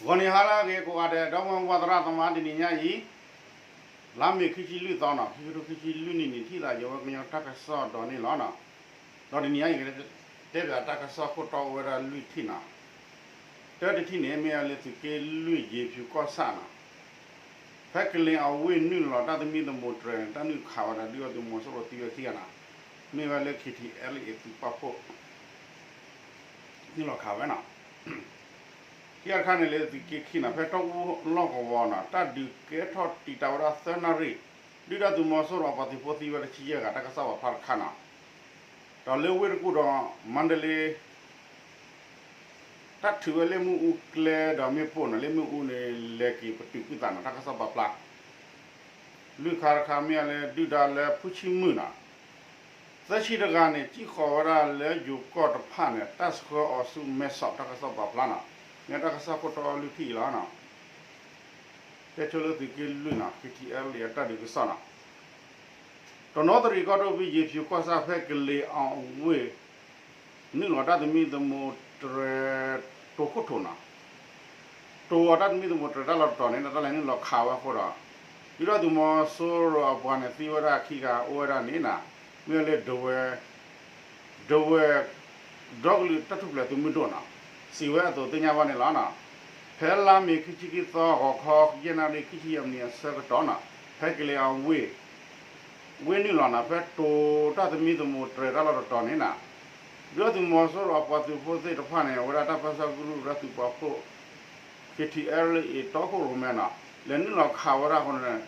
ဂီၤနံၤဟါလၢအဂ့ၤကိးဂၤဒဲး ဒီပုၢ်ဝဲၢ်သရၣ်သမါ တနံၤညါအံၤ လါမ့ၤခံဆံလွံၢ်သီနီၤ ခံကထိခံဆံလွံၢ်နံၣ်န့ၣ် ထံၣ်သးယဝဲကညီတၢ်ကစီၣ်ဒီးန့ၣ်လီၤ. ဒီးတနံၤညါအံၤ ကတဲပၠးတၢ်ကစီၣ်ခိၣ်တီအိၣ်ဝဲဒၣ်လွံၢ်ထံၣ်နီၤ. တၢတထံၣ်န့ၣ် မ့ၢ်ဝဲလၢသုးက့လွံၢ်ယ့ၤဖၠူၤကီၢ်ဆၣ်နီၤ ဖဲကလ့ၤအဝ့ၢ်နုာ်လီၤတၢ်သမံသမိးတြဲၤန့ၣ် တၢ်နုာ်ခးဝဲဒၣ်ဒုၣ်ဒါသုးမီၤစိရိၤသံဝဲခံဂၤနီၤ, မ့ၢ်ဝဲလၢ K T L A သုးပာ်ဖှိၣ် နုာ်လီၤခးဝဲနီၤ. ခံဂၤတခါန့ၣ်လၢသုးက့ခံနီၤ ဖဲတီအူလီၢ်ကဝီၤနီၤ တၢ်ဒုးကဲထီၣ်တံာ်တာ်ဝဲဒၣ်သၢနၣ်ရံၣ် ဒုၣ်ဒါသုးမီၤစိရိၤအပှၤသုးဖိသံဝဲတဆံယဲၢ်ဂၤ တၢ်ကစီၣ်ပာ်ဖျါတခါနီၤ. ဒီးလၢဝ့ၢ်တကူၣ်ဒီး မါဒလ့ တၢ်ထုးဝဲလ့ၣ်မ့ၣ်အူကျဲဒီးမ့ၣ်ပိၢ်နီၤ လ့ၣ်မ့ၣ်အူန့ၣ် လဲၤက့ၤပတုာ်ကွံာ်သးနီၤ တၢ်ကစီၣ်ပာ်ဖျါ လွံၢ်ခါတခါမ့ၢ်လၢဒုၣ်ဒါလၢဖုဆံမုၢ်နီၤ သၢဆံတဂၤန့ၣ် စံၣ်ဃီၤဝဲဒၣ်လၢယိၤကီၢ်တဖၣ်န့ၣ် တၢ်ဆှၢအီၤဆူမဲဆီး တၢ်ကစီၣ်ပာ်ဖျါနီၤ, မ့ၢ်တၢ်ကစီၣ်ခိၣ်တီလွံၢ်ထံၣ်အံၤလီၤ. တဲဆိလၢသုးက့လွံၢ်နီၤ K T L A အတၢ်ဒုးကစီၣ်နီၤ တနီသရံၣ်ကီၢ်ဒိၣ်ဘံၣ်ယ့ၤဖၠူၤကီၢ်ဆၣ်ဖဲကလ့ၤအဝ့ၢ် နုာ်လီၤတၢ်သမံသမိးတြဲၤ တိၤခိၣ်ထိးနီၤ, တိၤအီၤတၢ်သမံသမိးတြဲၤတၢ်လီၢ်တတီၤန့ၣ် တၢ်လဲၤနုာ်လီၤခးဝဲအဃိဒီး ဒုၣ်ဒါသုးမီၤစိရိၤအပှၤန့ၣ် သံဝဲဒၣ်ခံဂၤအိၣ်ဝဲဒၣ်န့ၣ်နီၤ, မ့ၢ်ဝဲလၢဒဝဲၢ် ဒဝဲၢ် ဒီကလုာ်တၢ်ထူၣ်ဖျဲးသုးမုၢ်ဒိၣ်နီၤ, စံးဝဲအသိးသ့ၣ်ညါဘၣ်န့ၣ်လီၤ. ဖဲလါမ့ၤခံဆံခံသီ ဂီၤခီယဲၢ်နၣ်ရံၣ်ခံဆံယဲၢ်မံးနံးအဆၢကတီၢ်နီၤ, ဖဲကလ့ၤအဝ့ၢ် ဝ့ၢ်နုာ်လီၤနီၤ ဖဲတိၤတၢ်သမံသမိးတြဲၤတၢ်လီၢ်တတီၤန့ၣ်နီၤ, ဒုၣ်ဒါသုးမီၤစိရိၤအပှၤသုးဖိသ့ၣ်တဖၣ်န့ၣ် အဝဲဒၣ်တၢ်ပၢဆှၢကရူၢ်ဒုၣ်ဒါသုးပာ်ဖှိၣ် K T L A တီခိၣ်ရိၣ်မဲနီၤ, လဲၤနုာ်လီၤခးဝဲဒၣ်အဃိန့ၣ်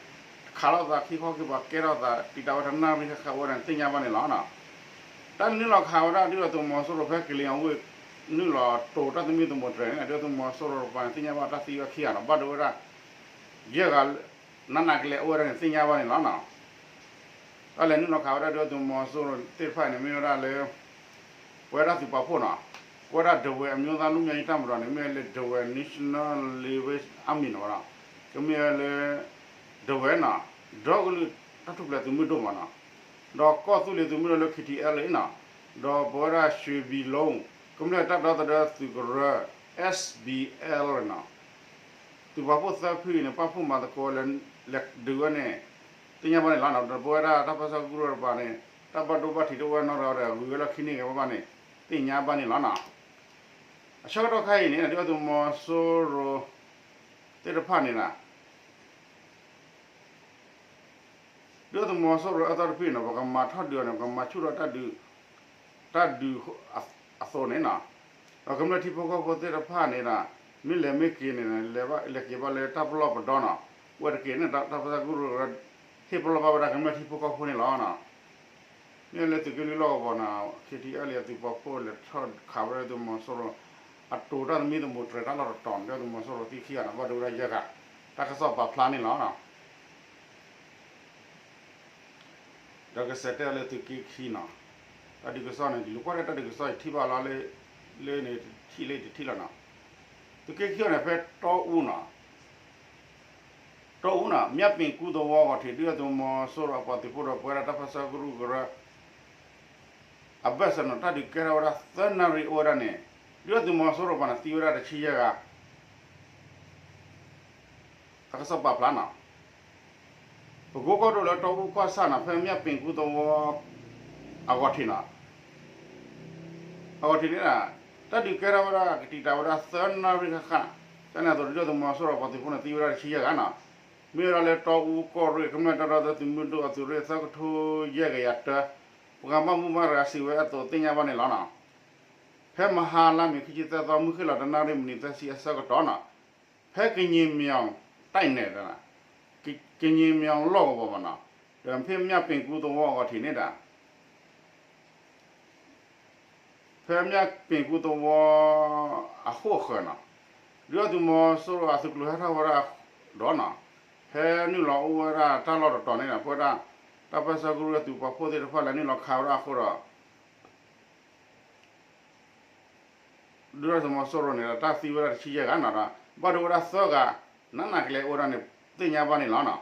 ခးလိာ်သးခံခီခံပၤကဲထီၣ်သး တံာ်တာ်ဝဲတနၣ်ရံၣ်ဃၣ်ဃၣ်ဝဲဒၣ်န့ၣ် သ့ၣ်ညါဘၣ်န့ၣ်လီၤ. တၢ်နုာ်လီၤခးဝဲဒၣ်ဒုၣ်ဒါသုးမီၤစိရိၤဖဲကလ့ၤအဝ့ၢ် နုာ်လီၤတိၤတၢ်သမံသမိးတြဲၤန့ၣ် ဒုၣ်ဒါသုးမီၤစိရိၤတပၤန့ၣ် သ့ၣ်ညါဘၣ်တၢ်သံဝဲခံဂၤနီၤ, ဘၣ်ဒိဝဲဒၣ် ယဲၢ်ဂၤ နးနးကလဲာ်အိၣ်ဝဲဒၣ်န့ၣ် သ့ၣ်ညါဘၣ်န့ၣ်လီၤနီၤ. တၢ်လဲၤနုာ်လီၤခးဝဲဒၣ်ဒုၣ်ဒါသုးမီၤစိရိၤသ့ၣ်တဖၣ်န့ၣ် မ့ၢ်ဝဲဒၣ်လၢ ပဝဲဒၣ်သုးပာ်ဖှိၣ်နီၤ, ပဝဲဒၣ်ဒဝဲၢ်အမျိုးသားလွတ်မြောက်ရေးတပ်မတော်န့ၣ် မ့ၢ်ဝဲလၢဒဝဲၢ် National Liberation Army နီၤ, ကမ့ၢ်ဝဲလၢ ဒဝဲၢ်နီၤ ဒီကလုာ်တၢ်ထူၣ်ဖျဲးသုးမုၢ်ဒိၣ်မးနီၤ, ဒီးကီၢ်သူလ့ၤသုးမုၢ်ဒိၣ်လၢ K T L A နီၤ, ဒီးပဝဲဒၣ် ရွှေဘီလူး ကမျၢၢ်တၢ်ဒီသဒၢသုးကရၢ S B L နီၤ, သုးပာ်ဖှိၣ်သၢဖုန့ၣ် ပာ်ဖှိၣ်မၤသကိးလဲၤဒုးဝဲန့ၣ် သ့ၣ်ညါဘၣ်န့ၣ်လီၤ. ဒီးပဝဲဒၣ်တၢ်ပၢဆှၢကရူၢ်တပၤန့ၣ် တၢ်ဘၣ်ဒိဘၣ်ထံးတအိၣ်ဝဲနီတဂၤဒီး ဂုၤဝဲလီၢ်ခံန့ၢ်ဂ့ၤဘၣ်ဘၣ်န့ၣ် သ့ၣ်ညါဘၣ်န့ၣ်လီၤနီၤ. အဆၢကတီၢ်ခဲအံၤန့ၣ် ဒုၣ်ဒါသုးမီၤစိရိၤသ့ၣ်တဖၣ်န့ၣ်နီၤ ဒုၣ်ဒါသုးမီၤစိရိၤအသီတဖုန့ၣ် ပကမၤထီၣ်ဒုးအီၤန့ၣ် ပကမၤဆူၣ်ထီၣ်တၢ်ဒုး တၢ်ဒုးအသိးန့ၣ်နီၤ, ဒီးကမျၢၢ်ထံဖိကီၢ်ဖိသ့ၣ်တဖၣ်န့ၣ်ဒီး မ့ၢ်လဲၤမ့ၢ်က့ၤန့ၣ် လဲၤက့ၤဘၣ်လၢတၢ်ပလီၢ်ပဒီနီၤ, ဝဲတက့ၢ်န့ၣ် တၢ်ပၢဆှၢကရူၢ် ဟ့ၣ်ပလီၢ်ဘၣ်ဝဲဒၣ်ကမျၢၢ်ထံဖိကီၢ်ဖိန့ၣ်လီၤ. မ့ၢ်လၢသုးက့လွံၢ်လီၢ်ကဝီၤနီၤ K T L A အသုးပာ်ဖှိၣ်လဲၤထီၣ်ခးဝဲဒၣ်ဒုၣ်ဒါသုးမီၤစိရိၤ အတိၤတၢ်သမံသမိးတြဲၤတၢ်လီၢ်တတီၤန့ၣ် ဒုၣ်ဒါသုးမီၤစိရိၤသံခံဂၤန့ၣ် ဘၣ်ဒိဝဲဒၣ်ယဲၢ်ဂၤ တၢ်ကစီၣ်ပာ်ဖျါန့ၣ်လီၤ. ဒီးကစဲးတဲလၢသုးက့ခံနီၤ, တၢ်ဒုးကစီၣ်န့ၣ် လူၤကွၢ်လၢတၢ်ဒုးကစီၣ်ယထံၣ်ဘၣ်လီၤလၢ လၢန့ၣ်တထံၣ်လၢတထံၣ်လီၤနီၤ, သုးက့ခံအံၤန့ၣ် ဖဲတီအူနီၤ တီအူနီၤ မြပင်ကူသဝီဂီၤထံး ဒုၣ်ဒါသုးမီၤစိရိၤအပှၤသုးဖိဒီးပဝဲဒၣ်တၢ်ပၢဆှၢကရူၢ်ကရၢ အဘၢၣ်စၢၤနီၤ တၢ်ဒုးကဲထီၣ်ဝဲဒၣ်သၢနၣ်ရံၣ်အိၣ်ဝဲဒၣ်န့ၣ် ဒုၣ်ဒါသုးမီၤစိရိၤပှၤန့ၣ်သံဝဲဒၣ်တဆံယဲၢ်ဂၤ တၢ်ကစီၣ်ပာ်ဖျါနီၤ, ပကိကီၢ်ဒိၣ်လၢတီအူကီၢ်ဆၣ်နီၤ ဖဲမြပင်ကူသဝီ အဂီၤထံးနီၤ အဂီၤထံးန့ၣ် တၢ်ဒုးကဲထီၣ်ဝဲဒၣ်ကတံာ်တာ်ဝဲဒၣ်သၢနၣ်ရံၣ်ဃၣ်ဃၣ်, ကန့ၣ်အသိးဒုၣ်ဒါသုးမီၤစိရိၤပှၤသုးဖိန့ၣ်သံဝဲဒၣ်တဆံယဲၢ်ဂၤနီၤ, မ့ၢ်ဝဲဒၣ်လၢတီအူကီၢ်ရ့ၣ် ကမျၢၢ်တၢ်ဒီသဒၢသုးမုၢ်ဒိၣ်အသုးရ့ၣ်သၢကထိယဲၢ်ကယၤတၢ ပှၤဘၣ်မူဘၣ်ဒါစံးဝဲအသိးသ့ၣ်ညါဘၣ်န့ၣ်လီၤနီၤ. ဖဲမဟါလါမ့ၤခံဆံသၢသီ မုၢ်ဃ့ၢ်လီၤတနၣ်ရံၣ်မံးနံးသၢဆံအဆၢကတီၢ်နီၤ, ဖဲကညီမံၤ တၢ်နဲၣ် ကညီမံၤလီၢ်ကဝီၤမနီၤ, ဒီးဖဲမြပင်ကူသဝီအဂီၤထံးန့ၣ်ဒီး ဖဲမြပင်ကူသဝီအဟိၣ်အဃၢၤနီၤ, ဒုၣ်ဒါသုးမီၤစိရိၤအသုးကျိၤဟဲထီၣ်ဝဲဒၣ်ဒီးနီၤ, ဖဲနုာ်လီၤအိၣ်ဝဲဒၣ်တၢ်လီၢ်တတီၤန့ၣ်ဒီး ပဝဲဒၣ် တၢ်ပၢဆှၢကရူၢ်သုးပာ်ဖှိၣ်သ့ၣ်တဖၣ်လဲၤနုာ်လီၤခးဝဲဒၣ်အဃိဒီး ဒုၣ်ဒါသုးမီၤစိရိၤန့ၣ်ဒီး တၢ်သံဝဲဒၣ်တဆံယဲၢ်ဂၤနီၤဒီး ဘၣ်ဒိဝဲဒၣ်သၢဂၤ နးနးကလဲာ်အိၣ်ဝဲဒၣ်န့ၣ် သ့ၣ်ညါဘၣ်န့ၣ်လီၤနီၤ.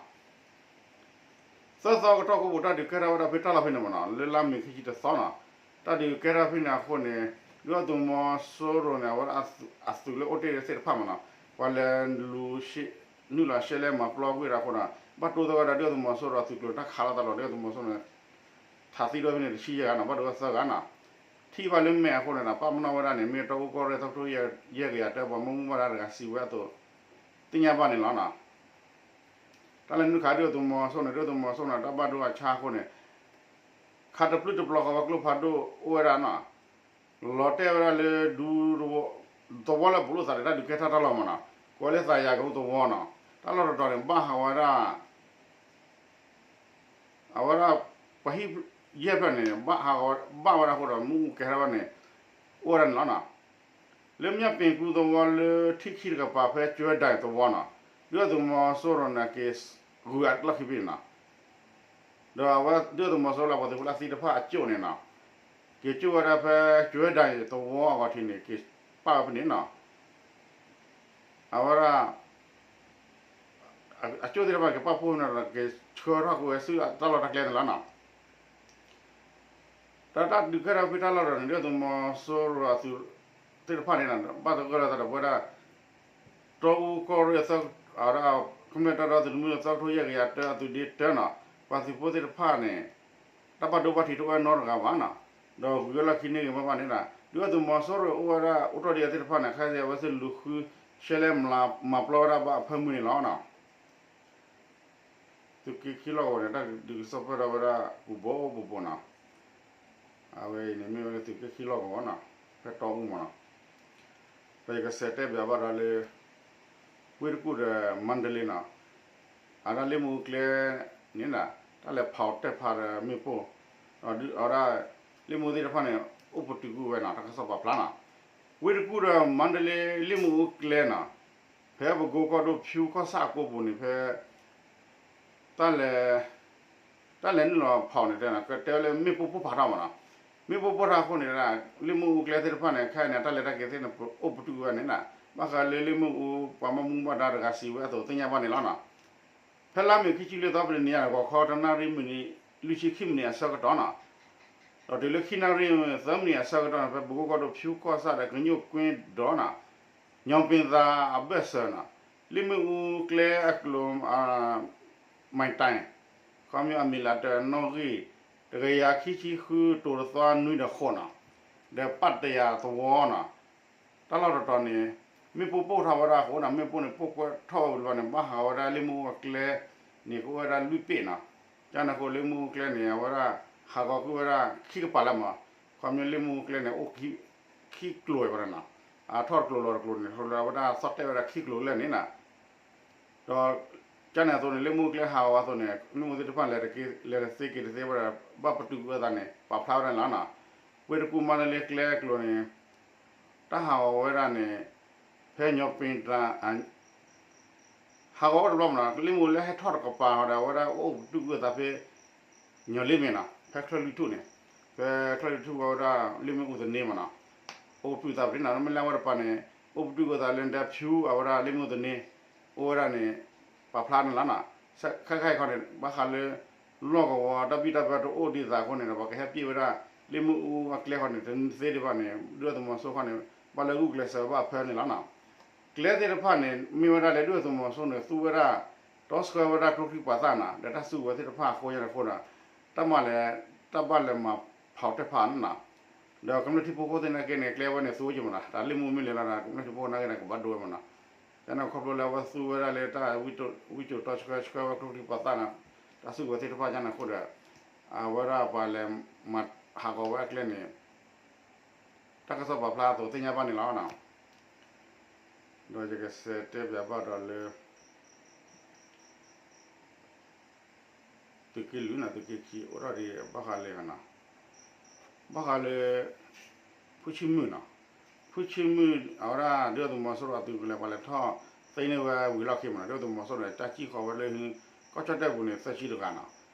သၢသီကတီၢ်ခိၣ်ပူၤ တၢ်ဒုးကဲထီၣ်ဝဲဒၣ်ဖဲတၢ်လီၢ်ဖဲန့ၣ်မနီၤ, လၢလါမ့ၤခံဆံတသီနီၤ, တၢ်ဒုးကဲထီၣ်ဖဲန့ၣ်အဃိန့ၣ် ဒုၣ်ဒါသုးမီၤစိရိၤန့ၣ် အဝဲဒၣ်အသုးလၢအိၣ်တ့ၢ်သ့ၣ်တဖၣ်မနီၤ, ပှၤလဲၤလူၤ နုာ်လီၤရှဲလဲၣ်မၤပျီကွံာ်တၢ်အဃိဒီး ဘၣ်တိၢ်သဂၢၢ်ဒီး ဒုၣ်ဒါသုးမီၤစိရိၤအသုးကျိၤ တၢ်ခးလိာ်သးလီၤ ဒုၣ်ဒါသုးမီၤစိရိၤန့ၣ် ထးသံဒိၣ်ဖဲန့ၣ် တဆံယဲၢ်ဂၤနီၤ ဘၣ်ဒိဝဲသၢဂၤနီၤ. ထံၣ်ဘၣ်လၢမဲာ်အဃိန့ၣ်ဒီး ပာ်ပနီၣ်ဝဲဒၣ်န့ၣ် မ့ၢ်တီအူကီၢ်ရ့ၣ် သီကထိယဲၢ်ကယၤတၢ ပှၤဘၣ်မူဘၣ်ဒါတဂၤစံးဝဲအသိး သ့ၣ်ညါဘၣ်န့ၣ်လီၤနီၤ. တၢ်လဲၤနုာ်ခး ဒုၣ်ဒါသုးမီၤစိရိၤန့ၣ် ဒုၣ်ဒါသုးမီၤစိရိၤန့ၣ် တၢ်ဘၣ်ဒိအဆါအဃိန့ၣ် ခးတပျုၢ်တပျီၤဃီဝဲကျိဖးဒိၣ်အိၣ်ဝဲဒၣ်နီၤ. လီၤတဲာ်ဝဲဒၣ်လၢဒူ သဝီလၢအဘူးလိာ်သးဒီး တၢ်ဒုးကဲထီၣ်တၢ်လီၢ်မးနီၤ, ကိးလၢသးယၤကမူသဝီနီၤ, တၢ်လီၢ်တတီၤန့ၣ် ဘၣ်ဟးဝဲဒၣ် အဝဲဒၣ် ပှၤဟံၣ်ယဲၢ်ဖျၢၣ်န့ၣ် ဘၣ်ဟးဂီၤဘၣ်ဝဲဒၣ်အဃိဒီး မ့ၣ်အူကဲထီၣ်ဝဲန့ၣ် အိၣ်ဝဲဒၣ်န့ၣ်လီၤနီၤ. လၢမၠၣ်ပ့ၤကူသဝီလၢထံၣ်ခံတကပၤဖဲကၠွဲဒၣ်သဝီနီၤ, ဒုၣ်ဒါသုးမီၤစိရိၤန့ၣ် က့ၤဂုၤအလီၢ်ခံဖဲန့ၣ်နီၤ. ဒီးအဝဲဒုၣ်ဒါသုးမီၤစိရိၤလၢပှၤသုးဖိလၢသံတဖၣ်အကၠိၣ်န့ၣ်နီၤ, က့ၤကၠိၣ်ဝဲဒၣ်ဖဲကၠွဲဒၣ်သဝီအဂီၢ်ထံးန့ၣ် က့ၤပာ်ဝဲဖဲန့ၣ်နီၤ. အဝဲဒၣ် အကၠိၣ်သ့ၣ်တဖၣ်က့ၤပာ်ဖှိၣ်န့ၣ်ဒီး က့ၤဆှၢထီၣ်ကွံာ်ဝဲဆူတၢ်လီၢ်တၢ်ကျဲန့ၣ်လီၤနီၤ. တၢ်တၢ်ဒုးကဲထီၣ်ဖဲတၢ်လီၢ်တတီၤန့ၣ် ဒုၣ်ဒါသုးမီၤစိရိၤအသုးသ့ၣ်တဖၣ်န့ၣ် ဘၣ်သဂၢၢ်ဒီးသးဒီးပဝဲဒၣ် တီအူကီၢ်ရ့ၣ် အဝဲဒၣ် ကမျၢၢ်တၢ်ဒီသဒၢမုၢ် သီကထိယဲၢ်ကယၤတၢအသုးဒ့တၢနီၤ, ပှၤသုးဖိသ့ၣ်တဖၣ်န့ၣ် တၢ်ဘၣ်ဒိဘၣ်ထံးတအိၣ်ဝဲနီတဂၤဘၣ်နီၤ, ဒီးဂုၤဝဲလီၢ်ခံန့ၢ်ဂ့ၤမးဘၣ်န့ၣ်ဒီး ဒုၣ်ဒါသုးမီၤစိရိၤအိၣ်ဝဲဒၣ်အိၣ်ထီၣ်ဒံးအသ့ၣ်တဖၣ်န့ၣ် ခဲအံၤအဝဲသ့ၣ်လူၤဃု ရှဲလဲၣ်မၤပျီဝဲဒၣ်ဘၣ်အဖၢမုၢ်န့ၣ်လီၤနီၤ. သုးက့ခံလီၢ်ကဝီၤန့ၣ် တၢ်ဒုးကစီၣ်ပၢၢ်ထီၣ်ဝဲဒၣ်ပူၤဘိပူၤဘိနီၤ. အဝဲအံၤန့ၣ်မ့ၢ်ဝဲလၢသုးက့ခံလီၢ်ကဝီၤနီၤ, ဖဲတီအူမးနီၤ. ဒီးယကစးတဲဘၣ်ဘၣ်ဒီးလၢ ဝ့ၢ်တကူၣ်ဒီးမါဒလ့နီၤ, အဝဲဒၣ်လ့ၣ်မ့ၣ်အူကျဲန့ၣ်နီၤ, တၢ်လဲၤဖီၣ်တဲာ်ဖးဒီးမ့ၣ်ပိၢ်, အဝဲဒၣ် လ့ၣ်မ့ၣ်အူသ့ၣ်တဖၣ်န့ၣ် အိၣ်ပတုာ်ကွံာ်ဝဲနီၤ, တၢ်ကစီၣ်ပာ်ဖျါနီၤ. ဝ့ၢ်တကူၣ်ဒီးမါဒလ့ လ့ၣ်မ့ၣ်အူကျဲနီၤ, ဖဲပကိကီၢ်ဒိၣ်ဖၠူကီၢ်ဆၣ်အကိပူၤန့ၣ် ဖဲ တၢ်လဲၤ တၢ်လဲၤနုာ်လီၤဖီၣ်န့ၣ်တဲနီၤ ကတဲဝဲလၢမ့ၣ်ပိၢ်ပိၢ်ဖးထီၣ်မးနီၤ. မ့ၣ်ပိၢ်ပိၢ်ထီၣ်အဃိန့ၣ် လ့ၣ်မ့ၣ်အူကျဲသ့ၣ်တဖၣ်န့ၣ် ခဲအံၤန့ၣ် တၢ်လဲၤတၢ်က့ၤသ့ၣ်န့ၣ် အိၣ်ပတုာ်ဝဲန့ၣ်နီၤ, ဘၣ်ဃးလၢလ့ၣ်မ့ၣ်အူပှၤဘၣ်မူဘၣ်ဒါတဂၤစံးဝဲအသိးသ့ၣ်ညါဘၣ်န့ၣ်လီၤနီၤ. ဖဲလါမ့ၤခံဆံလွံၢ်သီပတနံၤညါန့ၣ် ဂီၤခီတနၣ်ရံၣ်မံးနံး လွံၢ်ဆံခံမံးနံးအဆၢကတီၢ်နီၤ, ဒီးတုၤလၢခံနၣ်ရံၣ်သၢမံးနံးအဆၢကတီၢ်န့ၣ် ဖဲပကိကီၢ်ဒိၣ်ဖၠူကီၢ်ဆၣ်ဒီးကညိၣ်ကွ့ဒီးနီၤ ညီပ့ၤသးအဘၢၣ်စၢၤနီၤ, လ့ၣ်မ့ၣ်အူကျဲအကျိၤ မံးတၢ်, ခီမ့ၢ်အမံၤလးတၢ်နီၣ်ဂံၢ် တကယၤခံဆံဃုတိၤတသီနွံဒီးဃိးနီၤ, ဒီးပၣ်တယၤသဝီနီၤ, တၢ်လီၢ်တတီၤန့ၣ် မ့ၣ်ပိၢ်ပိၢ်ထီၣ်ဝဲဒၣ်အဃိနီၤ, မ့ၣ်ပိၢ်န့ၣ်ပိၢ်ကွဲထီၣ်ဝဲဝံၤတဘျီန့ၣ် ဘၣ်ဟးဝဲဒၣ်လ့ၣ်မ့ၣ်အူအကျဲန့ၣ် ကအိၣ်ဝဲဒၣ်လွံၢ်ပ့ၣ်နီၤ, ကန့ၣ်အဃိလ့ၣ်မ့ၣ်အူအကျဲန့ၣ် အဝဲဒၣ် ဟးဂီၤကွံာ်ဝဲဒၣ်ခံကပၤလၢမး, ခီမ့ၢ်လ့ၣ်မ့ၣ်အူအကျဲန့ၣ် အိၣ်ခံကျိၤဝဲဒၣ်နီၤ, အထီၣ်တကျိၤလီၤတကျိၤန့ၣ် အဝဲဒၣ်သီၣ်တဲာ်ဝဲဒၣ်ခံကျိၤလၢာ်န့ၣ်နီၤ. ဒီး ကန့ၣ်အသိးန့ၣ် လ့ၣ်မ့ၣ်အူကျဲဟးဂီၤအသိးန့ၣ် လ့ၣ်မ့ၣ်အူသ့ၣ်တဖၣ်လဲၤတက့ၤ လဲၤတသ့က့ၤတသ့ဝဲဒီး ဘၣ်ပတုာ်ကွံာ်အသးန့ၣ် ပာ်ဖျါဝဲဒၣ်န့ၣ်လီၤနီၤ. ဝ့ၢ်တကူၣ်မါတလ့ကျဲအကျိၤန့ၣ် တၢ်ဟးဂီၤဝဲဒၣ်န့ၣ် ဖဲညီပ့ၤတၢ် ဟးဂီၤအိၣ်တဘျီမးနီၤ, လ့ၣ်မ့ၣ်အူလၢဟဲထီၣ်တကပၤဒီး အဝဲဒၣ်အိၣ်ပတုာ်ကွံာ်အသးဖဲ ညီလ့မ့ၢ်နီၤ, ဖဲချၢၣ်လွံၢ်ထူၣ်န့ၣ်, ဖဲချၢၣ်လွံၢ်ထူၣ်ဝဲဒၣ်လ့ၣ်မ့ၣ်အူသန့မးနီၤ, အိၣ်ပတုာ်သးဖဲန့ၣ်နီၤ, မ့ၢ်လၢအဝဲတပၤန့ၣ် အိၣ်ပတုာ်ကွံာ်သးလၢနတဲဖၠူအဝဲဒၣ်လ့ၣ်မ့ၣ်အူသန့ အိၣ်ဝဲဒၣ်န့ၣ် ပာ်ဖျါန့ၣ်လီၤနီၤ. ခဲခါအံၤခီန့ၣ် ဘၣ်ဃးလၢ လီၢ်ကဝီၤတၢ်ဘံၣ်တၢ်ဘၢတအိၣ်ဒံးသးအဃိန့ၣ်ဒီး ပှၤကဟဲပျ့ၢ်ဝဲဒၣ် လ့ၣ်မ့ၣ်အူအကျဲဃီန့ၣ် တသ့ဒံးဘၣ်န့ၣ် ဒုၣ်ဒါသုးမီၤစိရိၤဃီန့ၣ် ဘၣ်လၢဂုာ်ကျဲးစၢးဘၣ်ဖၢန့ၣ်လီၤနီၤ. ကျဲသ့ၣ်တဖၣ်န့ၣ် မ့ၢ်ဝဲဒၣ်လၢဒုၣ်ဒါသုးမီၤစိရိၤန့ၣ် သူဝဲဒၣ် တီဆှၢဝဲဒၣ်ကျိချံမျိာ်သၣ်နီၤ, ဒီးတၢ်စုကဝဲၤသ့ၣ်တဖၣ်အဃိညါန့ၣ်အဃိဒီး တၢ်မၤလဲၣ် တၢ်ဘၣ်လဲၤမၤဖီၣ်တဲာ်ဖးန့ၣ်နီၤ. ဒီးကမျၢၢ်ထံဖိကီၢ်ဖိသ့ၣ်နာ်က့န့ၣ် ကျဲဝဲန့ၣ် သူဝဲက့ၤမးနီၤ, တၢ်လ့ၣ်မ့ၣ်အူမ့ၢ်လဲၤလီၤဒီး ကမျၢၢ်ထံဖိကီၢ်ဖိနာ်က့န့ၣ် ကဘၣ်ဒိဝဲမးနီၤ. ကန့ၣ်ခီဖျိလၢအဝဲသူဝဲဒၣ်လၢတၢ်ဝံစိာ်တီဆှၢဆှၢဝဲကျိချံမျိာ်သၣ်နီၤ, တၢ်စုကဝဲၤသ့ၣ်တဖၣ်ညါန့ၣ်အဃိဒီး အဝဲဒၣ်ပှၤလဲၤမၤဟးဂီၤဝဲအကျဲန့ၣ် တၢ်ကစီၣ်ပာ်ဖျါအသိးသ့ၣ်ညါဘၣ်န့ၣ်လီၤ. ဒီးယကစးတဲပၠးဘၣ်ဒီးလၢ သုးက့လွံၢ်နီၤ, သုးက့ခံ အိၣ်ထီၣ်ဒံးဘၣ်ဃးလၢ ဘၣ်ဃးလၢ ဖုဆံမုၢ်နီၤ, ဖုဆံမုၢ် အဝဲဒၣ်ဒုၣ်ဒါသုးမီၤစိရိၤအသုးကလၢၤ ပှၤလဲၤထီၣ်သ့န့ၢ်ဝဲဝံၤလီၢ်ခံမးနီၤ, ဒုၣ်ဒါသုးမီၤစိရိၤန့ၣ် တၢ်စံၣ်ဃီၤဝဲလၢ ကီၢ်ကၠီၣ်တဲၣ်ပူၤန့ၣ် သၢဆံတဂၤနီၤ,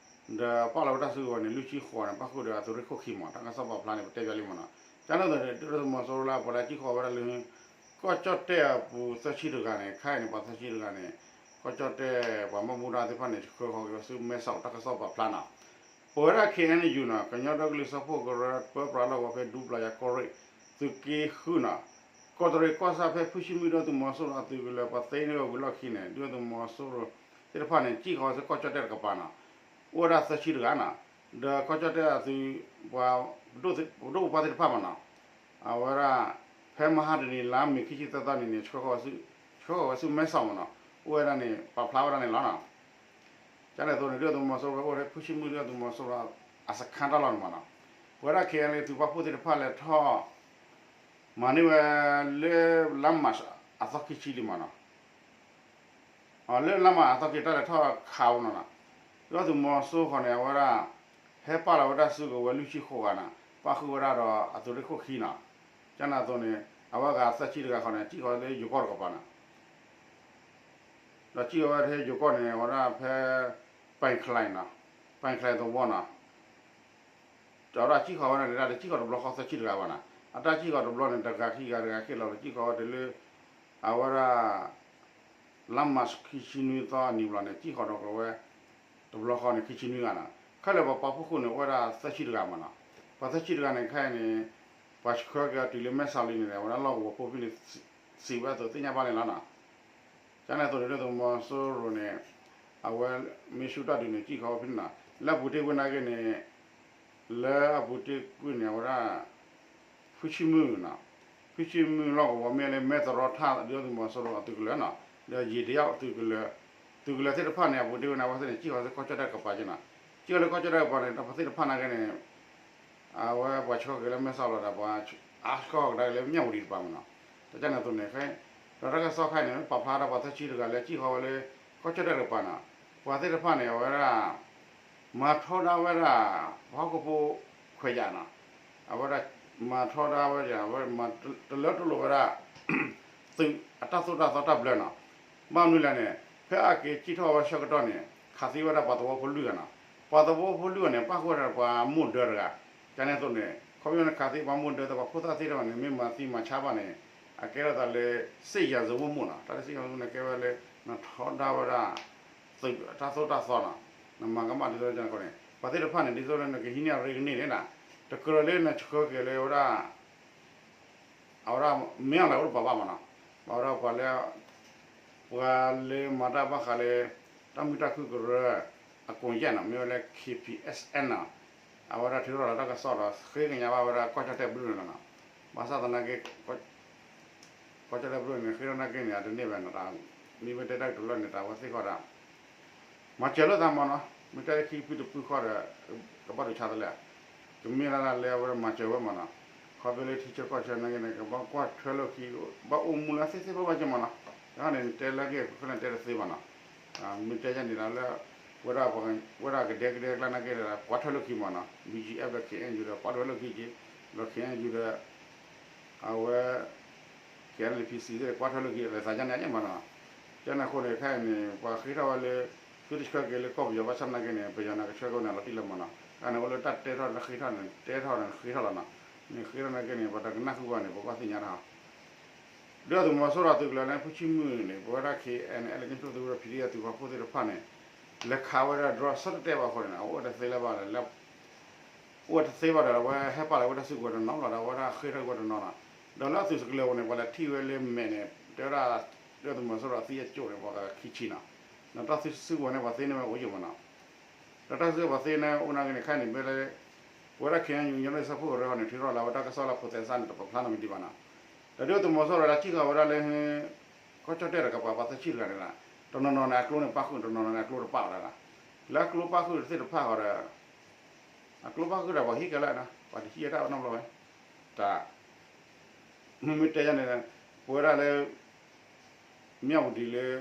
ဒီးပာ်လီၤဝဲတၢ်စုကဝဲၤန့ၣ် လွံၢ်ဆံဃိးန့ၣ် ပၣ်ဃုာ်ဒီးအသုးရ့ၣ်ခိၣ်ခံမး, တၢ်ကစီၣ်ပာ်ဖျါန့ၣ် ပတဲပၠးလံမးနီၤ, ကန့ၣ်အသိးန့ၣ် ဒုၣ်ဒါသုးမီၤစိရိၤလၢပှၤလဲၤစံၣ်ဃီၤဝဲဒၣ်လၢ ကီၢ်ကၠီၣ်တဲၣ်အပူၤသၢဆံတဂၤန့ၣ် ခဲအံၤန့ၣ် ပှၤသၢဆံတဂၤန့ၣ် ကီၢ်ကၠီၣ်တဲၣ်ပှၤဘၣ်မူဘၣ်ဒါသ့ၣ်တဖၣ်န့ၣ် ဆှၢဃီၤက့ၤဝဲဆူမဲဆီး တၢ်ကစီၣ်ပာ်ဖျါနီၤ. ပဝဲဒၣ် ခ့ၣ်အဲၣ်ယူၣ်နီၤ, ကညီဒီကလုာ်စၢဖှိၣ်ကရၢ ပၢပြးလီၢ်ကဝီၤဖဲဒူပျၤယၤကီၢ်ရ့ၣ် သုးက့ဃုနီၤ, က ကီးတရံးကီၢ်ဆၣ်ဖဲဖုၣ်ဆံမုၣ်ဒုၣ်ဒါသုးမီၤစိရိၤအသုးကလၢၤ ပှၤသ့န့ၢ်ဝဲဝံၤလီၢ်ခံန့ၣ် ဒုၣ်ဒါသုးမီၤစိရိၤသ့ၣ်တဖၣ်န့ၣ် စံၣ်ဃီၤဝဲဆူကီၢ်ကၠီၣ်တဲၣ်တကပၤနီၤ, အိၣ်ဝဲဒၣ်သၢဆံတဂၤနီၤ, ဒီးကီၢ်ကၠီၣ်တဲၣ်အသုး ပှၤ ပဒိၣ်ပပှၢ်သ့ၣ်တဖၣ်မးနီၤ, အဝဲဒၣ် ဖဲမဟါတနံၤ လါမ့ၤခံဆံသၢသီန့ၣ်န့ၣ် ဆှၢဃီၤဝဲဆူမဲဆီးမးနီၤ, အိၣ်ဝဲဒၣ်န့ၣ် ပာ်ဖျါဝဲဒၣ်န့ၣ်လီၤနီၤ. ကန့ၣ်အသိးန့ၣ် ဒုၣ်ဒါသုးမီၤစိရိၤဖဲအိၣ်ဖဲဖုၣ်ဆံမုၣ်ဒုၣ်ဒါသုးမီၤစိရိၤအစခန်းတၢ်လီၢ်န့ၣ်မးနီၤ, ပဝဲဒၣ် ခဲအံၤ သုးပာ်ဖှိၣ်သ့ၣ်တဖၣ်လဲၤထီၣ် မၤန့ၢ်ဝဲလၢလါမးအသီခံဆံလံမးနီၤ, လၢလါမးအသီခံတၢ်လဲၤထီၣ်ခးဝဲနီၤနီၤ, ဒုၣ်ဒါသုးမီၤစိရိၤဃီန့ၣ် အဝဲဒၣ် ဟဲပာ်လီၤဝဲဒၣ်စုကဝဲၤလွံၢ်ဆံဃိးဂၤနီၤ, ပၣ်ဃုာ်ဝဲဒၣ်ဒီးအသုးရ့ၣ်ခိၣ်ခံနီၤ, ကန့ၣ်အသိးန့ၣ် အဝဲအဂၤသၢဆံတဂၤဃီန့ၣ် စံၣ်ဃီၤလၢယိၤကီၢ်တကပၤနီၤ ဒီးစံၣ်ဃီၤဝဲထဲယိၤကီၢ်န့ၣ် အဝဲဒၣ်ဖဲ ပၣ်ချဲနီၤ, ပၣ်ချဲသဝီနီၤ, ဒီးအဝဲဒၣ်စံၣ်ဃီၤဝဲန့ၣ် တစံၣ်ဃီၤတဘျီဃီသၢဆံတဂၤဘၣ်နီၤ, အတၢ်စံၣ်ဃီၤတဘျီန့ၣ် တဂၤခံဂၤတဂၤခံဂၤလီၤ စံၣ်ဃီၤဝဲတုၤလၢ အဝဲဒၣ် လါမးခံဆံနွံသီအနံၤဘျီန့ၣ် စံၣ်ဃီၤဒီးကဝဲ တဘျီဃီန့ၣ် ခံဆံနွံဂၤနီၤ, ခဲလၢာ်ပှၤပာ်ဖှိၣ်ဃုာ်န့ၣ် အိၣ်ဝဲဒၣ်သၢဆံတဂၤမးနီၤ, ပှၤသၢဆံတဂၤန့ၣ် ခဲအံၤန့ၣ် ပှၤဆှၢက့ၤအီၤတုၤလၢမဲဆီးလံန့ၣ် အဝဲဒၣ်လီၢ်ကဝီၤဖိဖဲန့ၣ် စံးဝဲအသိးသ့ၣ်ညါဘၣ်န့ၣ်လီၤနီၤ. ကန့ၣ်အသိးန့ၣ် ဒုၣ်ဒါသုးမီၤစိရိၤန့ၣ် အဝဲမ့ၢ်ဆူၣ်တၢ်ဒုးန့ၣ် စံၣ်ဃီၤဝဲဖဲန့ၣ်နီၤ, လၢအပူၤတ့ၢ်ကွံာ်နာ်က့န့ၣ် လၢအပူၤတ့ၢ်ကွံာ်န့ၣ် အဝဲဒၣ် ဖုၣ်ဆံမုၣ်နီၤ, ဖုၣ်ဆံမုၣ်လီၢ်ကဝီၤမ့ၢ်လၢမဲတရီထၣ် ဒုၣ်ဒါသုးမီၤစိရိၤအသုးကလၢၤနီၤ, ဒီးယံာ်တယၣ်သုးကလၢၤ, သုးကလၢၤသ့ၣ်တဖၣ်န့ၣ် အပူၤတ့ၢ်ကွံာ်န့ၣ် အဝဲသ့ၣ်န့ၣ် စံၣ်ဃီၤဆူကီၢ်ကၠီၣ်တဲၣ်တကပၤက့နီၤ, စံၣ်ဃီၤလၢကီၢ်ကၠီၣ်တဲၣ်တကပၤန့ၣ် ဒီးပှၤသ့ၣ်တဖၣ်နာ်က့န့ၣ် အဝဲပှၤဆှၢက့ၤလၢမဲဆီးလီၤဒီး ပှၤအါဆှၢကဒါက့ၤလၢမၠၣ်ဝတံၤတကပၤမးနီၤ, ဒီးကန့ၣ်အသိးန့ၣ် ဒီးတၢ်ကစီၣ်ခဲအံၤန့ၣ် ပာ်ဖျါဒီးပှၤသၢဆံတဂၤလၢစံၣ်ဃီၤဝဲလၢ ကီၢ်ကၠီၣ်တဲၣ်တကပၤနီၤ, ပှၤသ့ၣ်တဖၣ်န့ၣ် အဝဲဒၣ် မၤထီဒါဝဲဒၣ် ပှၤဟီၣ်ခိၣ်ဖိခွဲးယာ်နီၤ, အဝဲဒၣ် မၤထီဒါဝဲဒၣ် အဝဲမၤတလၢတလိာ်ဝဲဒၣ် သုးအတၢ်သိၣ်တၢ်သီတၢ်ဘျၢနီၤ, ဘၣ်မနုၤလဲၣ်န့ၣ် ဖဲအက့ၤစံၣ်ထီၣ်ဝဲဆၢကတီၢ်န့ၣ် ခးသံဝဲဒၣ်ပှၤသဝီဖိလွံၢ်ဂၤနီၤ, ပှၤသဝီဖိလွံၢ်ဂၤန့ၣ် ပၣ်ဃုာ်ဝဲဒၣ်ပှၤမိၢ်ဒၢတဂၤ, ကန့ၣ်အသိးန့ၣ် ခီဖျိန့ၣ်ခးသံပှၤမိၢ်ဒၢသ့ၣ် ပှၤဖိသၣ်သ့ၣ်တဖၣ်န့ၣ် မ့ၢ်မၤသံမၤဆါဘၣ်န့ၣ် အကဲထီၣ်သးလၢ စစ်ရာဇဝတ်မှု နီၤ, တၢ်လၢ စစ်ရာဇဝတ်မှု န့ၣ် ကဲဝဲလၢ နထီဒါဝဲဒၣ် သုးတၢ်သိၣ်တၢ်သီနီၤ, နမၤကမၣ်ဒ်သိးန့ၣ် ပှၤသ့ၣ်တဖၣ်န့ၣ် ဒ်သိးလၢနကဟံးန့ၢ်အရ့ကန့ၢ်န့ၣ်နီၤ, တကြၢးလၢနဆှၢက့ၤလၢဝဲဒၣ် အဝဲဒၣ်မ့ၢ်အီၤလၢအိၣ်တပၤဘၣ်မးနီၤ, အဝဲဒၣ်ပှၤလၢ ပှၤလၢမၤတၢ်ဘၣ်ဃးလၢ တၢ်မုာ်တၢ်ခုၣ်ကရၢ အကွန်ရက်နီၤ, မ့ၢ်ဝဲလၢ ခ့ပံၣ်အဲၣ်စၣ်အဲၣ်နီၤ, အဝဲဒၣ်ထုးထီၣ်လီၤတၢ်ကစီၣ်ဒီး ဃ့ကညးဘၣ်ဝဲဒၣ်ကီၢ်ကၠီၣ်တဲၣ်ဘျုးန့ၣ်လီၤနီၤ, ဘၣ်ဆၣ်သနာ်က့ ကီၢ်ကၠီၣ်တဲၣ်ဘျုးန့ၣ် ဃ့ထီၣ်နာ်က့န့ၣ် အတန့ၢ်ဘၣ်နီၤ, တၢ်မ့ၢ်ဝဲတဲတၢ်ကတိၤလၢန့ၣ် တၢ်ဝဲသ့ၣ်ဃီဒီး မၤစၢၤလိာ်သးမးနီၤ, မ့ၢ်တဲလၢခံဖုတဖုဃီဒီး ကဘၣ်ဒိးဆါတလဲၣ်, ကမ့ၢ်ဒၣ်လၢအဝဲမၤစၢၤဝဲမးနီၤ, ခီဖျိလၢထံဆၢကီၢ်ဆၢနာ်က့န့ၣ် ကဘၣ်ကွၢ်ထွဲလိာ်ခံ ဘၣ်အိၣ်မူလၢသ့သ့ဘၣ်ဘၣ်က့မးနီၤ, တခါန့ၣ် နတဲလၢက့ၤ ခဲလၢာ်တဲတသ့ဘၣ်နီၤ, မ့ၢ်တဲယၤန့ၣ်ဒီးလၢ ဝဲဒၣ် ဝဲဒၣ်ကဒဲကဒဲကျါနာ်က့ဒီး ကွၢ်ထွဲလိာ်ခံမးနီၤ, ဘံၣ်ကၠံၣ်အဲၣ်ဖ်ဒီး ခ့ၣ်အဲၣ်ယူၣ်ဒီး ကွၢ်ထွဲလိာ်ခံက့, ဒီး ခ့ၣ်အဲၣ်ယူၣ်ဒီး အဝဲ ခဲလၢာ် ပံၣ်စံၣ်သ့ၣ် ကွၢ်ထွဲလိာ်ခံ လဲၤသးယါန့ၣ်အက့မးနီၤ, ကန့ၣ်အဃိန့ၣ် ခဲအံၤန့ၣ် ပှၤဃ့ထီၣ်ဝဲလၢ သုတဆှၢက့ၤလၢကီၢ်ပယီၤဘၣ်ဆၣ်နာ်က့န့ၣ် ပယီၤန့ၣ်ကဆှၢက့ၤန့ၣ်လီၤတံၢ်လီၤမးနီၤ, တခါန့ၣ် အိၣ်လၢတၢ်တဲထီၣ်န့ၣ်ဃ့ထီၣ်န့ၣ် တဲထီၣ်န့ၣ်ဃ့ထီၣ်လီၤနီၤ, န့ၣ်ဃ့ထီၣ်နာ်က့န့ၣ် ပှၤတကနၣ်ဃုာ်ဘၣ်န့ၣ် ပကွၢ်သ့ၣ်ညါတၢ် ဒုၣ်ဒါသုးမီၤစိရိၤသုးကလၢၤလၢဖုၣ်ဆံမုၣ်န့ၣ် ပဝဲဒၣ် ခဲအံၤ အဲလ်ကၠ့ၣ်သုး ပံၤဒံၣ်အသုးပာ်ဖှိၣ်သ့ၣ်တဖၣ်န့ၣ် လဲၤခးဝဲဒၣ် drone ဆၢတတဲာ်ဘၣ်အဃိန့ၣ် အအိၣ်တသ့လၢၤဘၣ်ဒီး အိၣ်ဝဲတသ့ဘၣ်ဒီး အဝဲဟဲပာ်လီၤဝဲဒၣ်စုကဝဲၤတနီၤလီၤဒီး အဝဲဒၣ်ဃ့ထီၣ်ဝဲတနီၤနီၤ, ဒီးလၢအသုးကလၢၤအပူၤန့ၣ် ပှၤလဲၤထံၣ်ဝဲလၢမဲာ်န့ၣ် တဲဝဲဒၣ် ဒုၣ်ဒါသုးမီၤစိရိၤအသံအကၠိၣ်န့ၣ် ပှၤခံဆံနီၤ, ဒီးတၢ်စုကဝဲၤန့ၣ် ပှၤသ့န့ၢ်ဝဲအိၣ်ယိာ်မးနီၤ ဒီးတၢ်စုကဝဲၤပှၤသ့န့ၢ်အိၣ်နာ်က့န့ၣ် ခဲအံၤန့ၣ် မ့ၢ်လၢ ပဝဲဒၣ် ခဲအံၤ ညီနုၢ်ဆၢဖှိၣ်ကရၢဃီန့ၣ် ထုးထီၣ်လီၤဝဲတၢ်ကစီၣ်လၢဖိသဲစးန့ၣ် တပာ်ဖျါနီတမံၤဒံးဘၣ်နီၤ, ဒီးဒုၣ်ဒါသုးမီၤစိရိၤလၢစံၣ်ဃီၤဝဲဒၣ်လၢ ကီၢ်ကၠီၣ်တဲၣ်တကပၤ ပှၤသၢဆံတဂၤန့ၣ်လီၤ, တနီၤနီၤန့ၣ် အကျိန့ၣ်ပၣ်ဃုာ် တနီၤနီၤန့ၣ် အကျိတပၣ်ဝဲဒၣ်လီၤ, လၢအကျိပၣ်ဃုာ်သ့ၣ်တဖၣ်ဃီဒီး အကျိပၣ်ဃုာ်ဒီးပှၤဟံးကလၢာ်နီၤ ပှၤတဟံးအတၢ်နီတဘျီဝဲ, တၢ် မ့မ့ၢ်တဲယၤန့ၣ် ပဝဲဒၣ်လၢ မၠၣ်ဝတံၤလၢ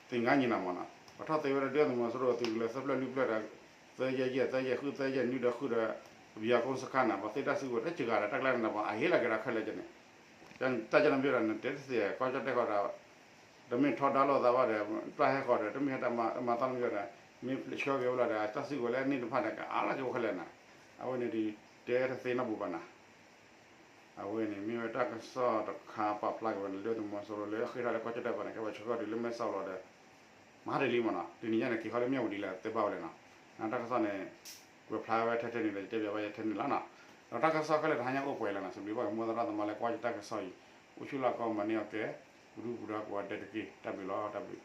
သ့ၣ်ငါညံၣ်နီၤမးနီၤ ပှၤထီၣ်သ့ဝဲဒၣ်ဒုၣ်ဒါသုးမီၤစိရိၤသုးကလၢၤသၢဖျၢၣ်လွံၢ်ဖျၢၣ်ဒီး သၢယဲၢ်ယဲၢ် သၢယဲၢ်ဃု သၢယဲၢ်နွံဒီးဃုဒီး ပယီၤကီၢ်စခါန့ၣ် ပှၤသ့တၢ်စုကဝဲၤတစှၤဂၤဒီး တၢ်ကျါန့ၣ်ဒီး ပှၤအဟ့ၣ်လီၤက့ၤဒီးခဲလၢာ်န့ၣ် တၢ်ကန့ၣ်မ့ၢ်ဒီး နတဲတသ့ ကီၢ်ကၠီၣ်တဲၣ်ဃီဒီး တမ့ၢ်ထီဒါလိာ်သးဘၣ်ဒီး တၢ်ဟဲဃီဒီး တမ့ၢ်ဟဲတၢ်မၤသီမ့ၢ်ဒီး မ့ၢ်ဆှၢက့ၤဝဲလီၤဒီး တၢ်စုကဝဲၤလၢအန့ၢ်တဖၣ်န့ၣ် ကအါလီၤက့ၤဝဲခဲလၢာ်နီၤ အဝဲန့ၣ်ဒ်တဲတသ့နီတပူၤဘၣ်နီၤ အဝဲန့ၣ်မ့ၢ်ဝဲတၢ်ကစီၣ်တခါပာ်ဖျါက့ၤဝဲန့ၣ် ဒုၣ်ဒါသုးမီၤစိရိၤလၢအဃ့ထီၣ်လၢကီၢ်ကၠီၣ်တဲၣ်ပၤန့ၣ် ကဲဝဲဆှၢဃီၤတုၤလၢမဲဆီးလီၤဒီး မဟါတလံမးနီၤ တနံၤညါန့ၣ် က့ၤဃီလၢမၠၣ်ဝတံၤလၢသ့ဘၣ်ဝဲလဲၣ်နီၤ တၢ်ကစီၣ်န့ၣ် ကွဲးဖျါဝဲထဲထဲန့ၣ်ဒီး ယတဲပၠးဘၣ်ယဲထဲန့ၣ်လီၤနီၤ ဒီးတၢ်ကစီၣ်ခဲလၢာ်တဟါညါအိၣ်ပှဲၤလီၤနီၤ စံးဘျုးဘၣ်က့ၤမိၢ်သရၣ်သမါလၢကွၢ်ယတၢ်ကစီၣ်အံၤ အိၣ်ဆူၣ်လီၤကီးမၤန့ၢ်အီၣ်ကဲ ပဒူပဒါကိးဂၤဒဲးတက့ၢ်. တၢ်ဘျုးလီၤ. တၢ်ဘျုး